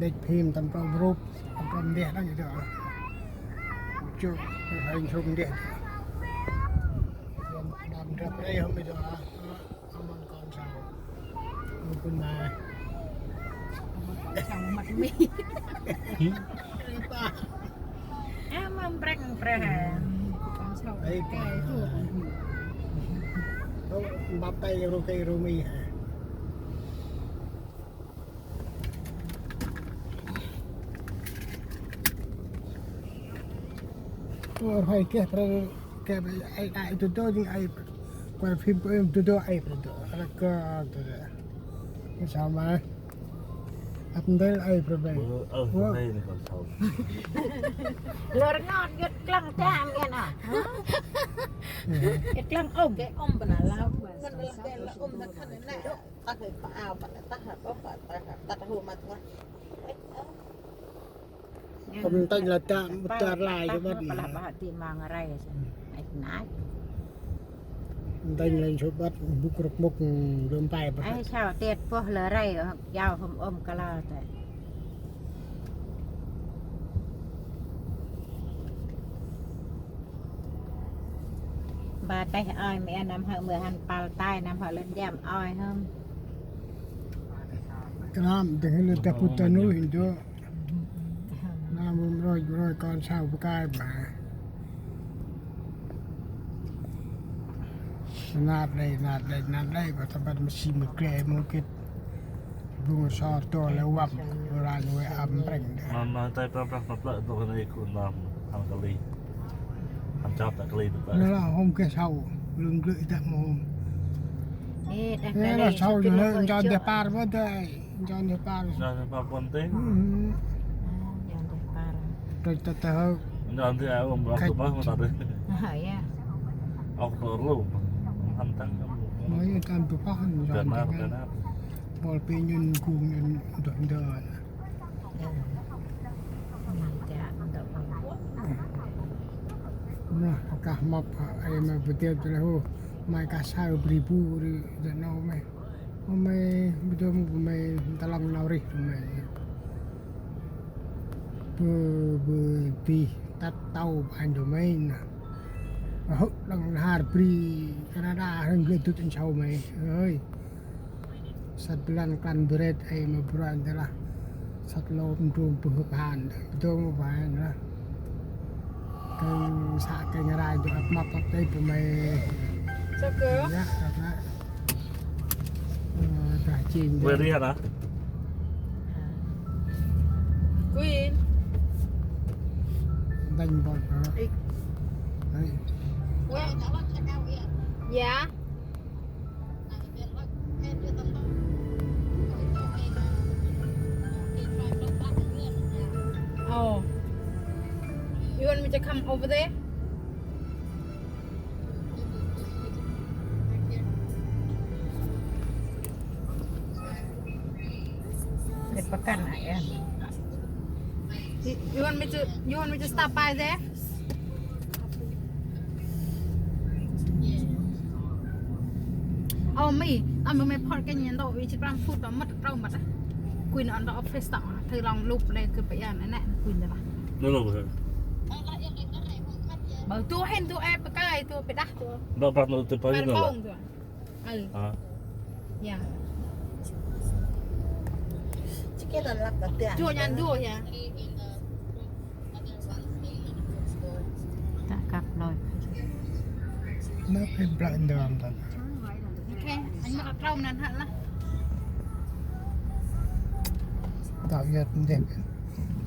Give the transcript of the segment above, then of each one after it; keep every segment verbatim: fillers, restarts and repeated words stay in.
Đêch phim tâm trôm rup, tâm trôm ndeh đăng ito. Chuk, hơi chuk ndeh. Đâm drăp rê hôm ito. Amon kon sau. Mungkin ma. Amon kon sau mat mi. Hử? Rê pa. Amon prek prek. Kon sau. Rê pa. Ê, tu. Tông bap tay rô kê rô mi hả? Ơ, hơi keh, pre-, keh, ai, ai, tu, tu, jing ai, quay phim, tu, tu, ai, pre, tu, ala kơ, tu, tu. Sao mà, ăp ndel ai, pre, pre. Ơ, ơ, ơ. Hay nè, kon sau. Lor ngon, gĭt klăng tam, gĭt ngon. Hả? Gĭt klăng ôm. Kê ôm bana lau. Ngăn bana kê la ôm, ngăn khăn nè. Tah pa ao, pa tah, pa tah, tah, tah hu mat ngah. Kăm tanh la ta, ta lai cho băt. Pala bah ti mang rai. Ai nai. Tanh la cho băt, buk ruk muk, dôm pai băt. Ai sao tiet poh la rai, yau hôm ôm kala ta. Ba teh oi mê năm hơ mơ hăn pal tai năm hơ lân jam oi hơm. Kram deh lân ta put ta nuih ndo. Năm mroi mroi kon sau bơkai ba. Nat lei, nat lei, nat lei, ba ta băt masi mơ kre mơ kit. Bung so to le wăp, ranh we am preng. Ma, ma, tai prah prah ma plă to kane ku nam, hăn kali. Hăn chop ta kali ta. Nê la hôm ke sau, lưng glưi ta mô hôm. Ê, ta kali, sau sau jơ, kali, nchon chop. Deh par bơ dai, nchon deh par. Nchon deh par pon te. Hmm. Ah, nchon deh par. Trôi ta ta hơ. Nchon deh ai ôm rok tu bah ma ta deh. Ah, ya. Ok, to lu. Hăn tăng. Mơ ye tam tu bah, nchon deh. Bol pe nhŭn gung nhŭn dôih ndơ. Nơh, kah mâp, ê, ma bơh dê tơ leh hô, may kah saơ bri bu ri dơ nô may. Hô may bơh dôm hô may tơlăng nau rih hô may. Bơ, bơ dih tât tâu banh hô may nơh. Hô đăng nhar bri Canada, hăng gơ dŭt ăn sau may. Ơi. Săt blan klan bret ai ma bruă ntê lah. Săt lom dôm bơh khan. Dôm ba na. Kênh xã kênh rai dôm ăp măp ăp tê bơh may. Sao cơ? Dạ, ăp na. Ơ, dah chim. Quê đi hả? Queen. Đành bọt hả? Ê. Đấy. Quê. Dạ. Oh. You want me to come over there? Để pakan ai em. You, you want me to, you want me to stop by there? Ơ, mi, tâm bơh may phot kênh nhen đŏ, wi chit prăm phút đŏ mât, trâu mât. Quên ăn đŏ office đŏ, thơ lòng lŭp lê kơ pê an, nè, quên đŏ. Nó lŭp hả? Bơ, tu hên, tu ê, bơh kai, tu pê đah, tu. Đŏ prăk nó tu pê. Bơh nó bông tu. Ơ. Hả? Dạ. Chua nhăn đua hả? Ta kăp lơi. Nó phải blak ndơm ta. Ok, anh mă trâu năn hă lah. Đăo yơt ndeh.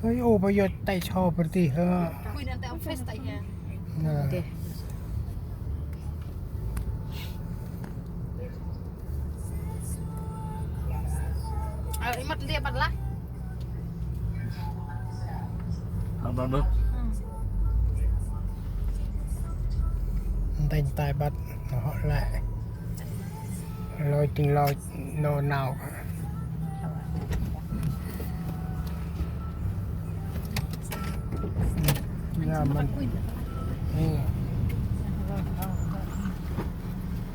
Ơi, ô, ba yơt tay so bơh ti hơ. Quên ăn tay office tay hơ. Nè. Ok. Ơ, i mât lia băt lah. Ăn băt băt. Ntĭnh tay băt, hŏ lĕ. Lôi tĭng lôi nô nau. Nha mân. Ê.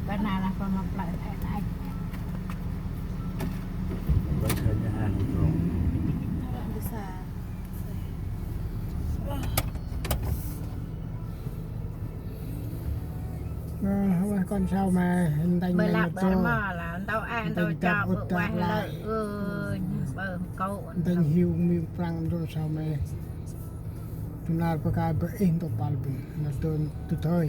Banana con mọc lại lại lại. Bác sĩ nhà hàng rồi. Kon sau me ntĭnh me lăp bar ma lah ntâu e ntâu chao bơ̆ ueh lơi ơ, bơ̆ kâu ntĭnh hiu miu prăng ndô sau me. Tŭ nar pa kai bơ̆ ih ntŭk pal bơ̆ na tŭn tŭ thơi.